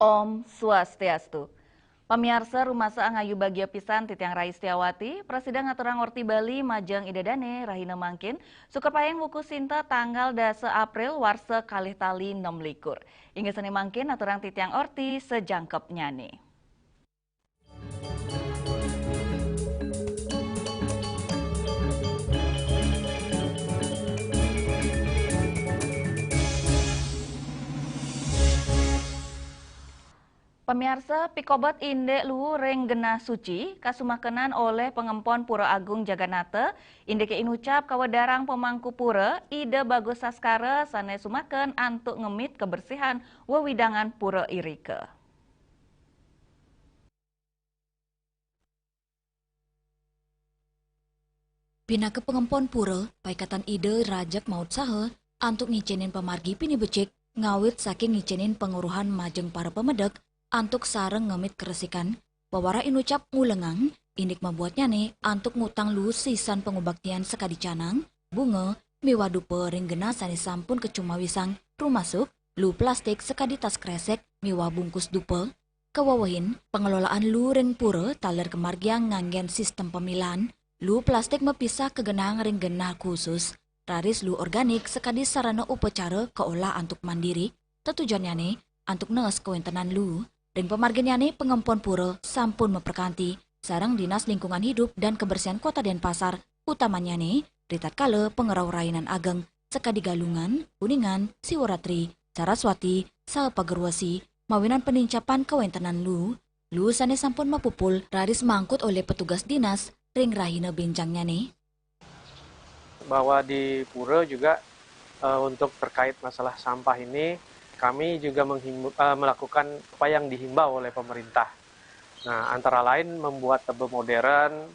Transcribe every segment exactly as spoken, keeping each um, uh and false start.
Om Swastiastu. Pamiarsa, rumasa angayu bagia pisan titiang Rai Setiawati, prasida ngaturang orti Bali majeng Ida Dane rahina mangkin, suker payeng wuku Sinta tanggal dasa April warsa kalih tali nem likur. Inggih sane mangkin aturang titiang orti sajangkepnyane. Pamiarsa, pikobet indik luwu ring genah suci, kasumakenan olih pangempon Pura Agung Jagannatha, indike inucap kawedarang pamangku pura, Ida Bagus Saskara sane sumaken antuk ngemit kebersihan wewidangan pura irika. Pinaka pangempon pura, paikatan Ida rajeg mautsaha antuk ngicenin pamargi pinih becik, ngawit saking ngicenin panguruhan majeng para pamedek antuk sareng ngemit karesikan, pawarah inucap ngulengang indik mabuatnyane antuk ngutang luus sisan pangubaktian sakadi canang, bunga, miwah dupa ring genah sane sampun kacumawisang, rumasuk luwu plastik sakadi tas kresek miwah bungkus dupa. Kawewehin, pangelolaan luwu ring pura taler kamargiang nganggen sistem pamilahan, luwu plastik mapisah kagenang ring genah khusus, raris luwu organik sakadi sarana upacara kaolah antuk mandiri, tetujonnyane antuk nees kawentenan luwu. Ring pamarginnyane pangempon pura sampun maprakanti sareng Dinas Lingkungan Hidup dan Kebersihan Kota Denpasar, utamannyane ritatkala pangrauh rainan ageng sakadi Galungan, Kuningan, Siwaratri, Saraswati, saha Pagerwesi, mawinan panincapan kawentenan luwu, luwu sane sampun mapupul raris mangkut olih petugas dinas ring rahina benjangnyané. Bahwa di pura juga, eh, untuk terkait masalah sampah ini, kami juga menghimbu-, eh, melakukan apa yang dihimbau oleh pemerintah. Nah, antara lain membuat tebe modern,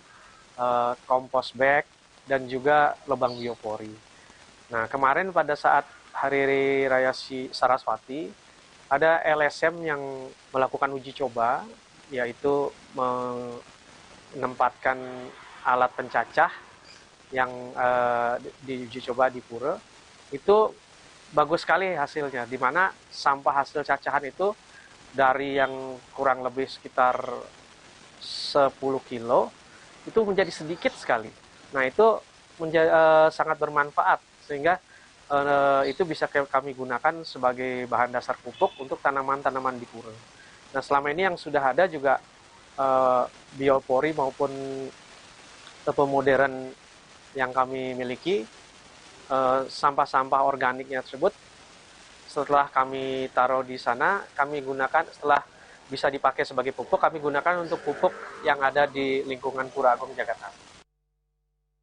eh, compost bag, dan juga lubang biopori. Nah, kemarin pada saat Hari Raya Si-, Saraswati, ada L S M yang melakukan uji coba, yaitu menempatkan alat pencacah yang, eh, di-, diuji coba di pura. Itu bagus sekali hasilnya, di mana sampah hasil cacahan itu dari yang kurang lebih sekitar sepuluh kilo, itu menjadi sedikit sekali. Nah, itu menja-, eh, sangat bermanfaat, sehingga, eh, itu bisa ke-, kami gunakan sebagai bahan dasar pupuk untuk tanaman-tanaman di pura. Nah, selama ini yang sudah ada juga, eh, biopori maupun tebe modern yang kami miliki, eh, sampah-sampah organiknya tersebut, setelah kami taruh di sana, kami gunakan, setelah bisa dipakai sebagai pupuk, kami gunakan untuk pupuk yang ada di lingkungan Pura Agung Jakarta.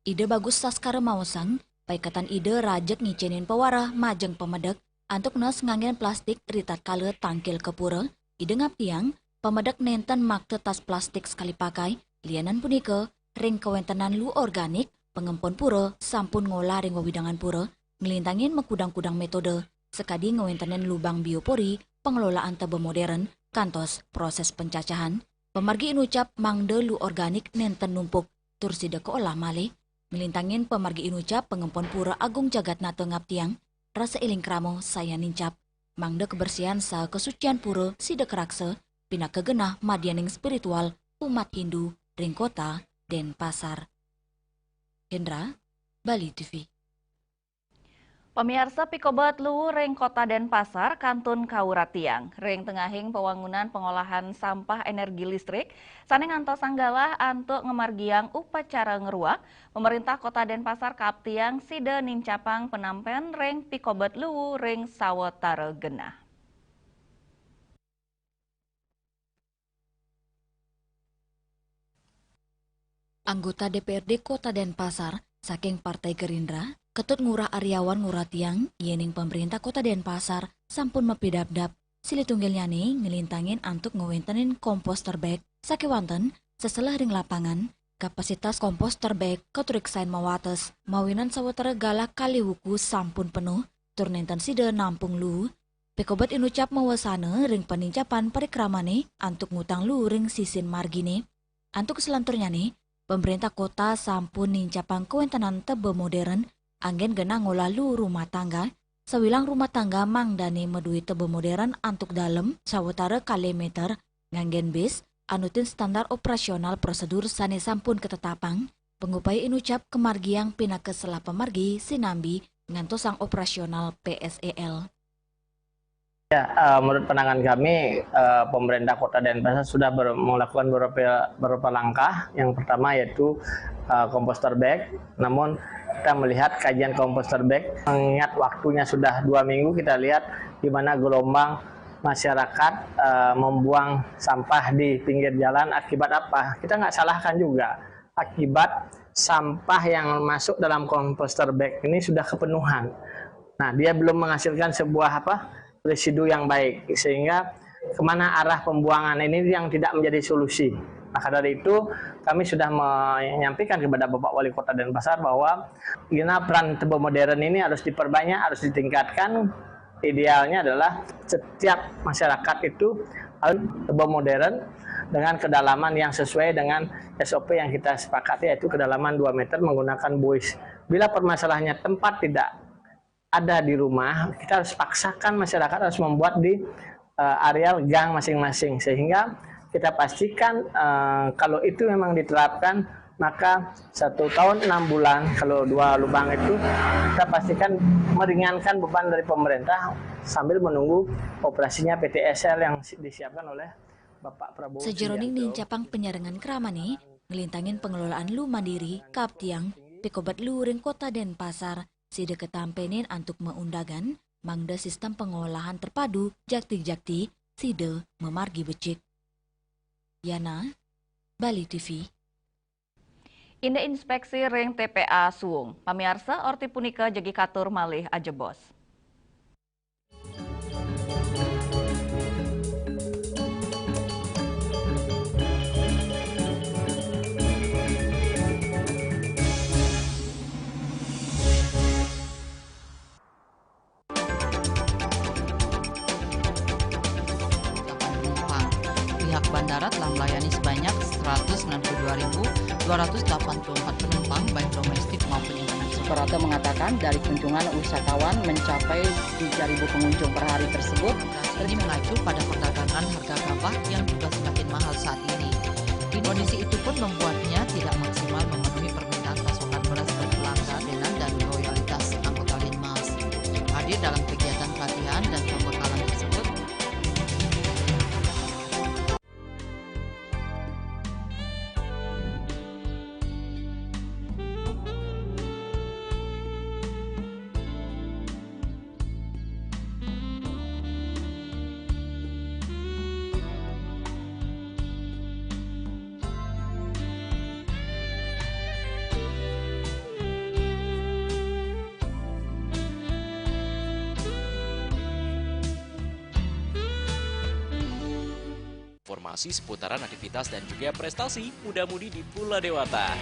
Ida Bagus Saskara maosang, paikatan Ida rajeg ngicenin pawarah majeng pamedek antuk nees nganggen plastik ritatkala tangkil ka pura. Ida ngaptiang, pamedek nenten makta tas plastik sekali pakai, lianan punika, ring kawentenan luwu organik, pangempon pura sampun ngolah ring wewidangan pura, nglintangin makudang-kudang metode, sakadi ngawéntenin lubang biopori, pangelolaan tebe modern, kantos proses pencacahan. Pamargi inucap mangda luwu organik nenten numpuk, tur sida kaolah malih. Nglintangin pamargi inucap pangempon Pura Agung Jagatnata ngaptiang, rasa éling krama sayan nincap, mangda kabersihan saha kasucian pura sida karaksa, pinaka genah madyaning spiritual umat Hindu ring kota Denpasar. Hendra, Bali T V. Pamiarsa, pikobet luwu ring Kota Denpasar kantun kauratiang. Ring tengahing pawangunan pangolahan sampah energi listrik, sane ngantosang galah antuk ngamargiang upacara ngruak, Pamarentah Kota Denpasar kaaptiang sida nincapang panampen ring pikobet luwu ring sawatara genah. Anggota D P R D Kota Denpasar saking Partai Gerindra, Ketut Ngurah Aryawan nguratiang yening Pamarentah Kota Denpasar sampun mapidabdab, silih tunggilnyane nglintangin antuk ngawéntenin komposter bag, sakewanten seselah ring lapangan, kapasitas komposter bag katuriksain mawates, mawinan sawatara galah kalih wuku sampun penuh, tur nenten sida nampung luwu. Pikobet inucap mawasana ring panincapan parikramane antuk ngutang luwu ring sisin margine. Antuk salanturnyane, Pamarentah Kota sampun nincapang kawéntenan tebe modern, anggen genah ngolah luwu rumah tangga, sawilang rumah tangga mangdani madui teba modern antuk dalem sawatara kalih meter, nganggen bis, anutin standar operasional prosedur sane sampun katetapang, pangupaya inucap kamargiang pinaka selapa margi sinambi ngantosang operasional P S E L. Ya, eh, menurut pandangan kami, eh, pemerintah Kota Denpasar sudah ber-, melakukan beberapa, beberapa langkah. Yang pertama yaitu, eh, composter bag. Namun kita melihat kajian composter bag, mengingat waktunya sudah dua minggu, kita lihat di mana gelombang masyarakat, eh, membuang sampah di pinggir jalan. Akibat apa? Kita nggak salahkan juga. Akibat sampah yang masuk dalam composter bag ini sudah kepenuhan. Nah, dia belum menghasilkan sebuah apa, residu yang baik, sehingga kemana arah pembuangan ini yang tidak menjadi solusi. Maka dari itu, kami sudah menyampaikan kepada Bapak Wali Kota Denpasar bahwa gina peran teba modern ini harus diperbanyak, harus ditingkatkan. Idealnya adalah setiap masyarakat itu harus teba modern dengan kedalaman yang sesuai dengan S O P yang kita sepakati, yaitu kedalaman dua meter menggunakan buis. Bila permasalahannya tempat tidak ada di rumah, kita harus paksakan masyarakat harus membuat di, eh, areal gang masing-masing, sehingga kita pastikan, eh, kalau itu memang diterapkan, maka satu tahun enam bulan, kalau dua lubang itu, kita pastikan meringankan beban dari pemerintah sambil menunggu operasinya P T S L yang si-, disiapkan oleh Bapak Prabowo Sajeroning Subianto. Nincapang penyarengan kramane, ngelintangin pengelolaan Lu Mandiri, Kaptiang, pikobat Lu ring Kota Denpasar, sida katampenin antuk maundagan, mangda sistem pengolahan terpadu jakti-jakti sida mamargi becik. Yana, Bali T V. Indik inspeksi ring T P A Suwung. Pamiarsa, orti punika jagi katur malih ajebos. Pihak bandara telah melayani sebanyak seratus sembilan puluh dua ribu dua ratus delapan puluh empat penumpang, baik domestik maupun internasional. Suprapto mengatakan, dari kunjungan wisatawan mencapai tiga ribu pengunjung per hari tersebut. Ini mengacu pada perdagangan harga gabah yang juga semakin mahal saat ini. Kondisi itu pun membuatnya tidak maksimal memenuhi permintaan pasokan beras ke pelanggan dan loyalitas anggota Linmas. Hadir dalam kegiatan pelatihan dan pembekalan tersebut. Informasi seputaran aktivitas dan juga prestasi muda-mudi di Pula Dewata.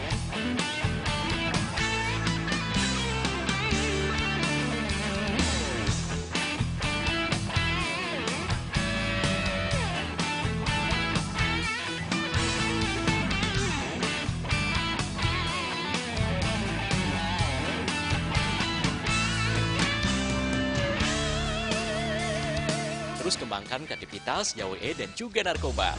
Terus kembangkan kreativitas, jauhi AIDS dan juga narkoba.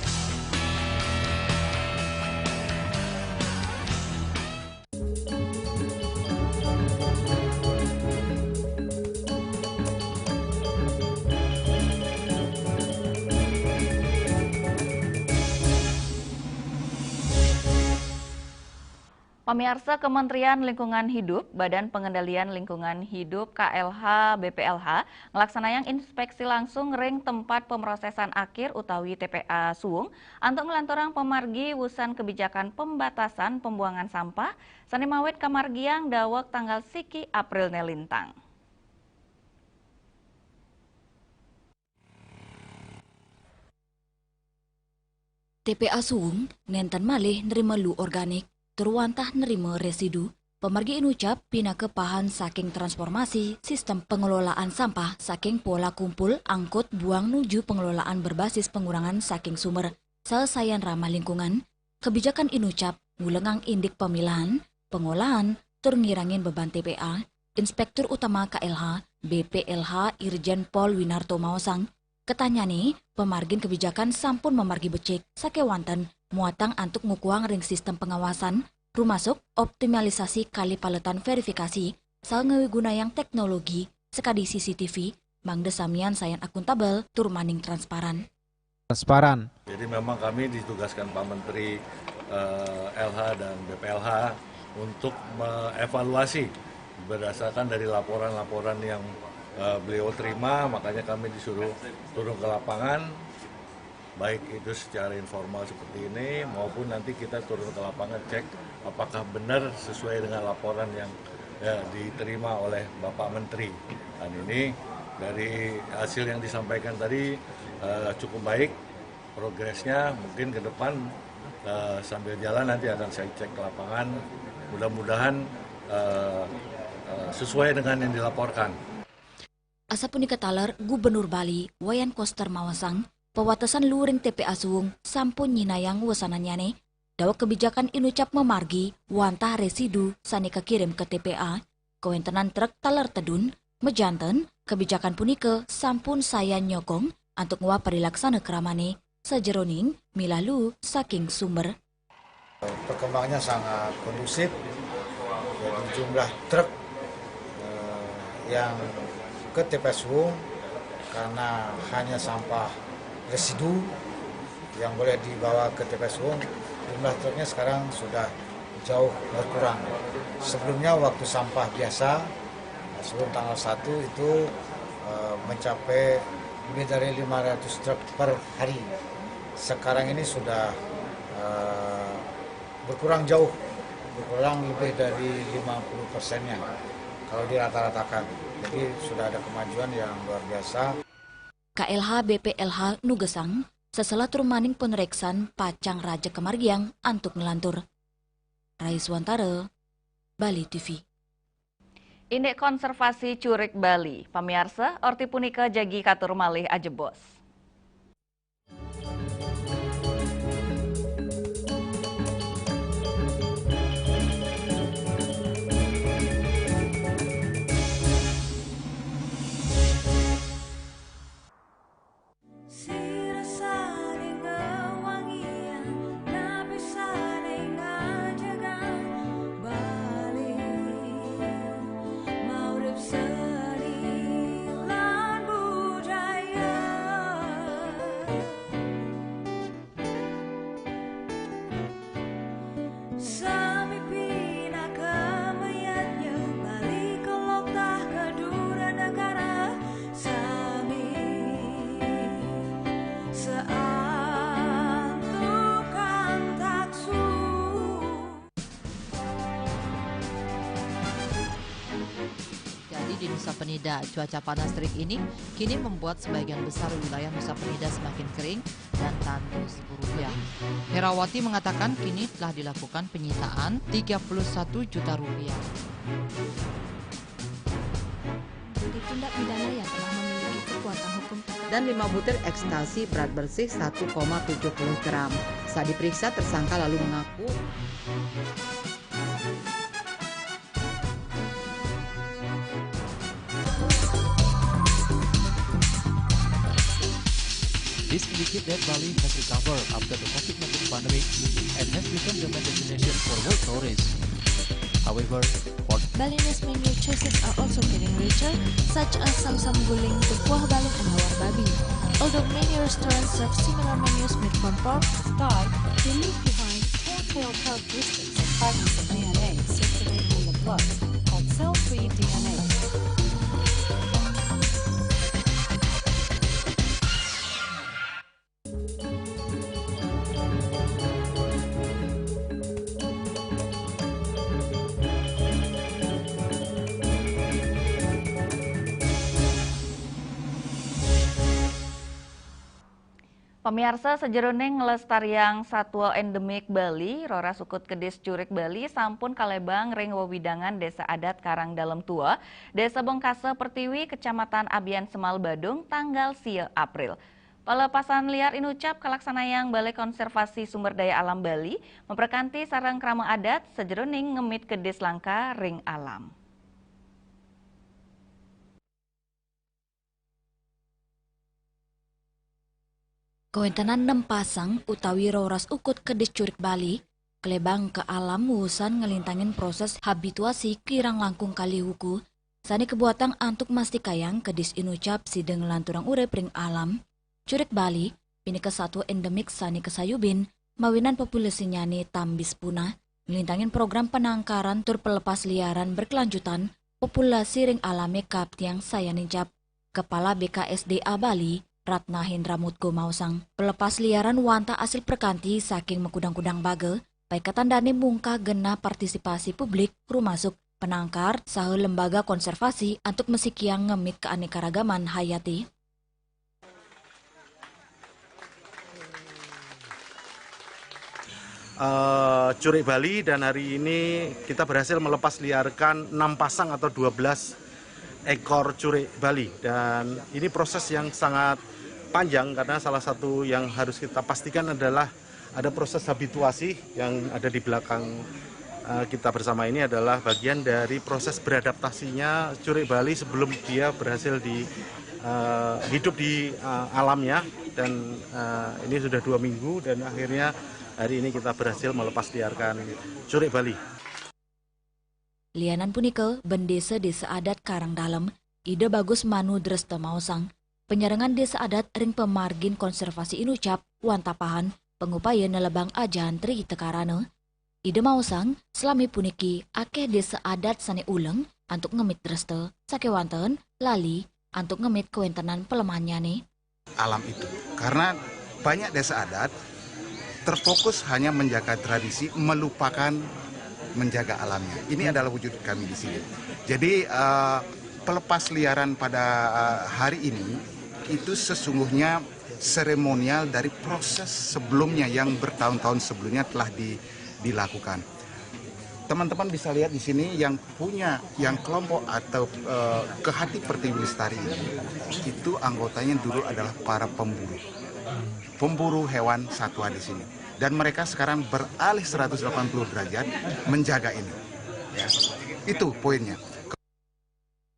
Pamiarsa, Kementerian Lingkungan Hidup, Badan Pengendalian Lingkungan Hidup, K L H, B P L H, nglaksanayang inspeksi langsung ring tempat pemrosesan akhir utawi T P A Suwung antuk nglanturang pamargi wusan kebijakan pembatasan pembuangan sampah sane mawit kamargiang daweg tanggal siki April ne lintang. T P A Suwung nenten malih nrima lu organik tur wantah nrima residu. Pamargi inucap pinaka pahan saking transformasi sistem pengelolaan sampah saking pola kumpul angkut buang nuju pengelolaan berbasis pengurangan saking sumber, saha sayan ramah lingkungan. Kebijakan inucap ngulengang indik pemilahan, pengolahan, tur ngirangin beban T P A. Inspektur Utama K L H, B P L H Irjen Pol Winarto maosang, ketanyane pemargin kebijakan sampun mamargi becik, sakewanten muatang antuk ngukuang ring sistem pengawasan, rumasuk optimalisasi kalih paletan verifikasi, saha ngawigunayang teknologi sakadi C C T V, mangda samian sayan akuntabel tur maning transparan. Transparan. Jadi memang kami ditugaskan Pak Menteri eh, L H dan B P L H untuk mengevaluasi berdasarkan dari laporan-laporan yang eh, beliau terima, makanya kami disuruh turun ke lapangan, baik itu secara informal seperti ini maupun nanti kita turun ke lapangan cek apakah benar sesuai dengan laporan yang ya, diterima oleh Bapak Menteri. Dan ini dari hasil yang disampaikan tadi eh, cukup baik progresnya, mungkin ke depan eh, sambil jalan nanti akan saya cek ke lapangan, mudah-mudahan eh, eh, sesuai dengan yang dilaporkan. Asapunika taler Gubernur Bali, Wayan Koster maosang, pawatesan luhuring T P A suwung sampun nyinayang wesanannyane, daweg kebijakan inucap mamargi wantah residu sane kakirim ka T P A, kawentenan trek taler tedun, majanten kebijakan punika sampun sayan nyokong antuk nguap parilaksana kramane sajeroning milah luhu saking sumber. Perkembangannya sangat kondusif, jadi jumlah truk eh, yang ke T P S Suwung karena hanya sampah residu yang boleh dibawa ke T P S Suwung, jumlah truknya sekarang sudah jauh berkurang. Sebelumnya waktu sampah biasa, sebelum tanggal satu itu eh, mencapai lebih dari lima ratus truk per hari. Sekarang ini sudah eh, berkurang jauh, berkurang lebih dari lima puluh persennya kalau dirata-ratakan. Jadi sudah ada kemajuan yang luar biasa. K L H B P L H nugesang, sesela tur maning panureksan pacang raja kamargiang antuk nglantur. Rai Suwantara, Bali T V. Indik konservasi curik Bali. Pamiarsa, orti punika jagi katur malih ajebos. Di Nusa Penida, cuaca panas terik ini kini membuat sebagian besar wilayah Nusa Penida semakin kering dan tandus gurubia. Herawati mengatakan kini telah dilakukan penyitaan tiga puluh satu juta rupiah. Tindak pidana yang telah memiliki kekuatan hukum dan lima butir ekstasi berat bersih satu koma tujuh puluh gram. Saat diperiksa, tersangka lalu mengaku. This indicates that Bali has recovered after the COVID nineteen pandemic and has become the main destination for world tourists. However, for Balinese menu choices are also getting richer, such as samsam guling, kuah balung, and lawar babi. Although many restaurants serve similar menus made from pork, Sky, they leave behind telltale characteristics of fragments of D N A circulating in the blood called cell-free D N A. Pamiarsa, sajeroning nglestariang satwa endemik Bali, Rora Sukut Kedis Curik Bali sampun kalebang ring wewidangan Desa Adat Karang Dalem Tua, Desa Bongkasa Pertiwi, Kecamatan Abian Semal Badung, tanggal sia April. Pelepasan liar inucap kalaksanayang Balai Konservasi Sumber Daya Alam Bali, maprakanti sareng krama adat sajeroning ngemit kedis langka ring alam. Kawéntenan nem pasang utawi roras ukut kedis Curik Bali, kelebang ke alam wusan ngelintangin proses habituasi kirang langkung kalih wuku, sane kebuatang antuk mastikayang kedis inucap sida nglanturang urip ring alam. Curik Bali pinika satwa endemik sane kasayubin, mawinan populasinyane tambis punah, nglintangin program penangkaran tur pelepas liaran berkelanjutan, populasi ring alame kaptiang sayan nincap. Kepala B K S D A Bali, Ratna Hendra Mutko maosang, pelepas liaran wantah asil prakanti saking makudang-kudang baga, paiketan dane mungkah genah partisipasi publik, rumasuk penangkar, saha lembaga konservasi antuk masikiang ngemit keanekaragaman hayati. Eh, Curik Bali, dan hari ini kita berhasil melepas liarkan enam pasang atau dua belas ekor curik Bali, dan ini proses yang sangat panjang karena salah satu yang harus kita pastikan adalah ada proses habituasi yang ada di belakang eh, kita bersama ini adalah bagian dari proses beradaptasinya curik Bali sebelum dia berhasil di eh, hidup di eh, alamnya, dan eh, ini sudah dua minggu dan akhirnya hari ini kita berhasil melepas liarkan curik Bali. Lianan punika, Bendesa Desa Adat Karangdalem, Ida Bagus Manu Dresta maosang, panyarengan desa adat ring pamargin konservasi inucap wantah pahan pangupaya nelebang ajahan Tri Hita Karana. Ida maosang, salami puniki akeh desa adat sane uleng antuk ngemit dresta, sakewanten lali antuk ngemit kawentenan palemannyane. Alam itu. Karena banyak desa adat terfokus hanya menjaga tradisi, melupakan menjaga alamnya. Ini adalah wujud kami di sini. Jadi eh, pelepas liaran pada eh, hari ini itu sesungguhnya seremonial dari proses sebelumnya yang bertahun-tahun sebelumnya telah di, dilakukan. Teman-teman bisa lihat di sini yang punya, yang kelompok atau eh, Kehati Pertiwi Lestari ini, itu anggotanya dulu adalah para pemburu. Pemburu hewan satwa di sini. Dan mereka sekarang beralih seratus delapan puluh derajat menjaga ini. Ya. Itu poinnya.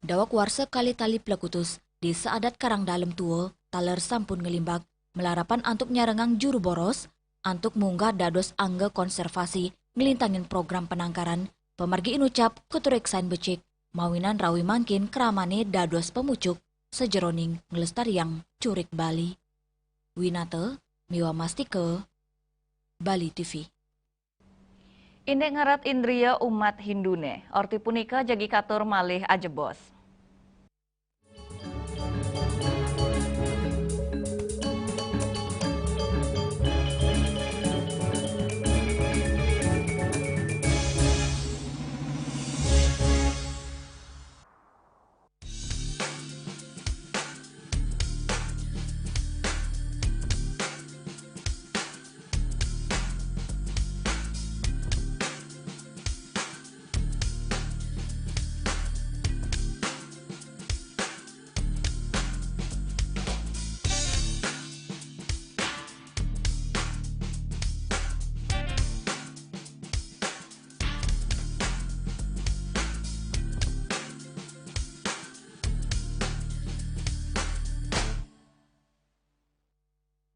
Daweg warsa kalih tali plekutus, Desa Adat Karangdalem Tua, taler sampun nglimbak, malarapan antuk nyarengang juru boros, antuk munggah dados angga konservasi, nglintangin program penangkaran, pamargi inucap, katureksain becik, mawinan rawi mangkin kramane dados pamucuk sajeroning nglestariang curik Bali. Winata miwah Mastika, Bali T V. Indik ngerat indria umat Hindune, orti punika jagi katur malih ajebos.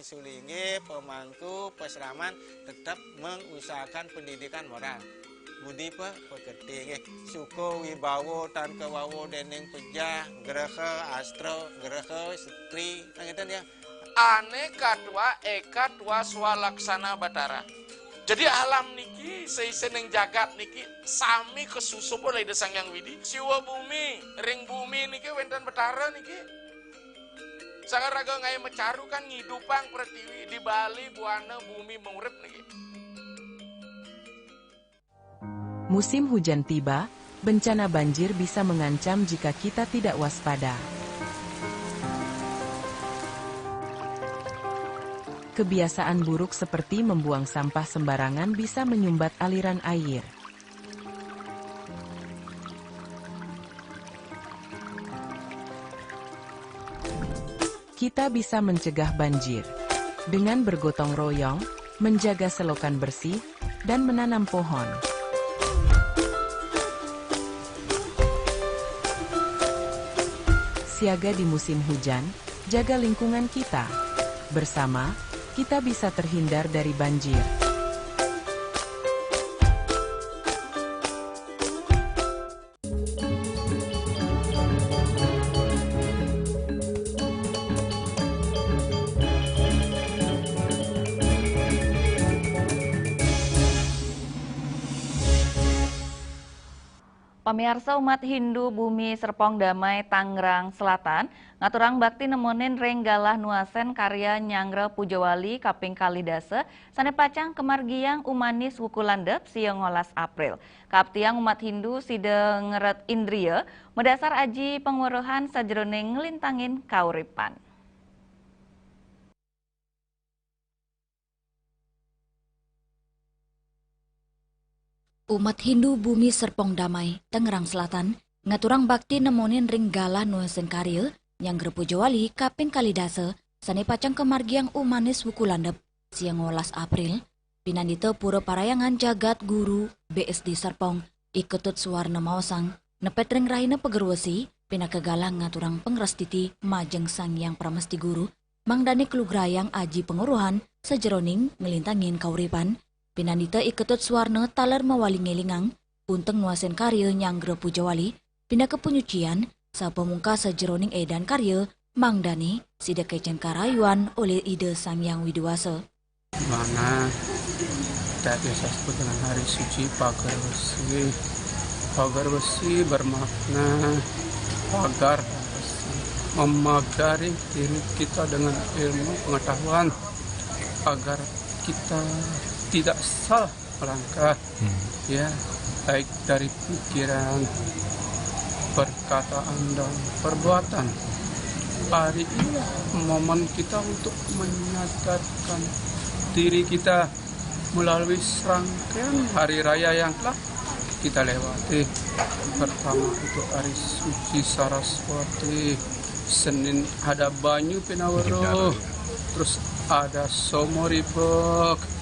Sulinggih, pemangku, pesraman tetap mengusahakan pendidikan moral. Budi pe pekerti nggih. Suko wibawo tan kewawo dening pejah, greha, astro, greha, setri, kan ngeten ya. Ane katwa eka twa swalaksana Batara. Jadi alam niki seisening jagat niki sami kesusup oleh Ida Sang Hyang Widi. Siwa bumi, ring bumi niki wenten Betara niki. Sangaraga ngae macaru kan ngidupang pretiwi di Bali buana bumi mengurip niki. Musim hujan tiba, bencana banjir bisa mengancam jika kita tidak waspada. Kebiasaan buruk seperti membuang sampah sembarangan bisa menyumbat aliran air. Kita bisa mencegah banjir dengan bergotong royong, menjaga selokan bersih, dan menanam pohon. Siaga di musim hujan, jaga lingkungan kita. Bersama, kita bisa terhindar dari banjir. Pamiarsa, umat Hindu Bumi Serpong Damai Tangerang Selatan ngaturang bakti nemonin ring galah nuasen karya Nyanggra Pujawali kaping kalih dasa sane pacang kamargiang Umanis Wuku Landep, sia ngolas April. Kaaptiang umat Hindu sida ngeret indria madasar aji pangweruhan sajeroning nglintangin kauripan. Umat Hindu Bumi Serpong Damai, Tangerang Selatan, ngaturang bakti nemonin ring galah nuasen karya Nyanggra Pujawali kaping kalih dasa sane pacang kamargiang Umanis Wuku Landep, sia ngolas April, pinandita Pura Parahyangan Jagat Guru B S D Serpong, I Ketut Suwarna maosang, nepet ring rahina Pagerwesi, pinaka galah ngaturang pangrastiti majeng Sang Hyang Pramesti Guru, mangdane kalugrayang aji pangweruhan sajeroning nglintangin kauripan. Pinandita I Ketut Suwarna taler mawali ngelingang, unteng nuasen karya Nyanggra Pujawali, pinaka panyucian, saha pamungkas sajeroning edan karya, mangdane sida kecen karayuan olih Ida Sang Hyang Widi Wasa. Mana kita biasa sebut dengan hari suci Pagar Besi. Pagar Besi bermakna pagar besi, memagari diri kita dengan ilmu pengetahuan agar kita tidak salah melangkah, hmm, ya, baik dari pikiran, perkataan, dan perbuatan. Hari inilah momen kita untuk menyadarkan diri kita melalui serangkaian hari raya yang telah kita lewati. Pertama itu hari suci Saraswati, Senin ada banyu pinaweruh, terus ada Somo Ribek,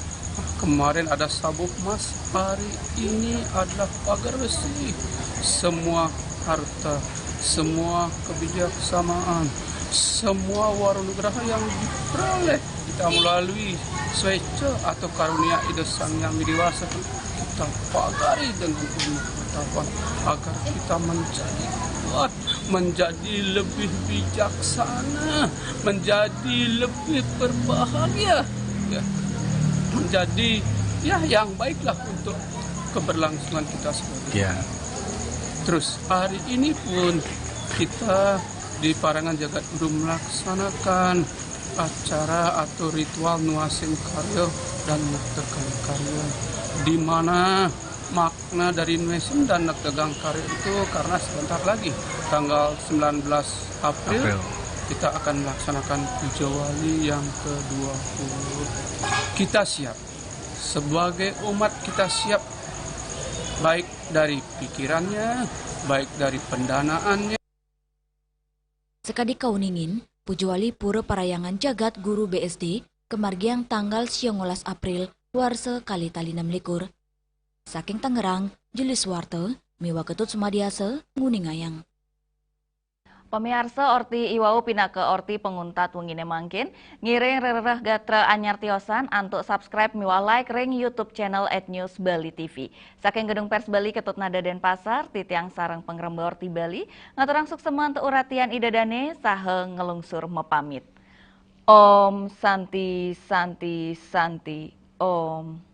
kemarin ada Sabuk Mas, hari ini adalah Pagar Besi. Semua harta, semua kebijaksanaan, semua wara nugraha yang diperoleh kita melalui sweca atau karunia Ida Sang Hyang Widi Wasa, kita pagari dengan ilmu pengetahuan agar kita menjadi kuat, menjadi lebih bijaksana, menjadi lebih berbahagia, ya. Menjadi, ya, yang baiklah untuk keberlangsungan kita semua. Ya. Terus hari ini pun kita di Parahyangan Jagat Guru melaksanakan acara atau ritual nuasin karya dan nektegang karya, di mana makna dari nuasin dan nektegang karya itu karena sebentar lagi, tanggal sembilan belas April, April, kita akan melaksanakan Puja Wali yang kedua puluh. Kita siap. Sebagai umat kita siap, baik dari pikirannya, baik dari pendanaannya. Sakadi kauningin, Puja Wali Pura Parahyangan Jagat Guru B S D kamargiang tanggal sia ngolas April warsa kalih tali nem likur. Saking Tangerang, Julius Warta miwah Ketut Sumadiasa nguningayang. Pamiarsa, orti iwau pinaka orti panguntat wengine mangkin. Ngiring rereh gatra anyar tiosan antuk subscribe miwah like ring YouTube channel at News Bali T V. Saking Gedung Pers Bali Ketut Nada Denpasar, titiang sareng pangremba Orti Bali ngaturang suksema antuk uratian Ida Dane saha nglungsur mapamit. Om Santi, Santi, Santi, Om.